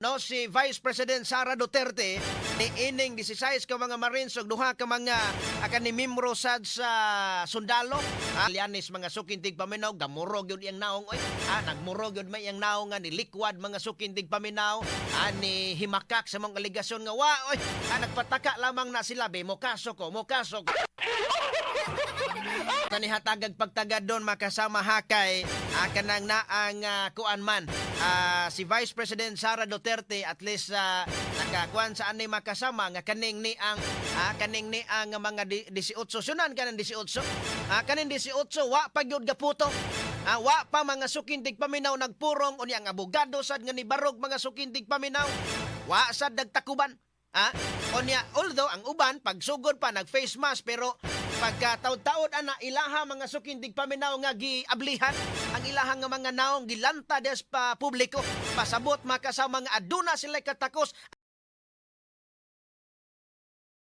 No, si Vice President Sara Duterte ni ining 16 ka mga Marines ug duha ka mga kani miyembro sad sa sundalo. Ah, Lianis, mga suking tigpaminaw, gamurog yun iyang naong oy. Ah, nagmurog yun may iyang naong nga nilikwad, mga suking tigpaminaw. Ah, ni himakak sa mga alegasyon nga wa oy. Ah, nagpataka lamang na sila be mo kaso ko, mo kaso ko. Kani hatagag pagtagad doon, makasama hakay kanang naang kuan man si Vice President Sara Duterte, at least nakakuan sa ani, makasama, nga kaning ni ang mga 18 sunan kanang 18 kaning 18 wa pa gyud gaputo. Ah, wa pa, mga suking tigpaminaw, nagpurong. Unya ang abogado sad nga nibarog, mga suking tigpaminaw, wa sad nagtakuban. Ah, unya although ang uban pagsugod pa nag face mask, pero pagka taud-taud ana ilaha, mga suking tigpaminaw, nga giablihan ang ilahang nga mga naong, gilanta des pa publiko, pasabot, makasama, nga aduna sila katakos.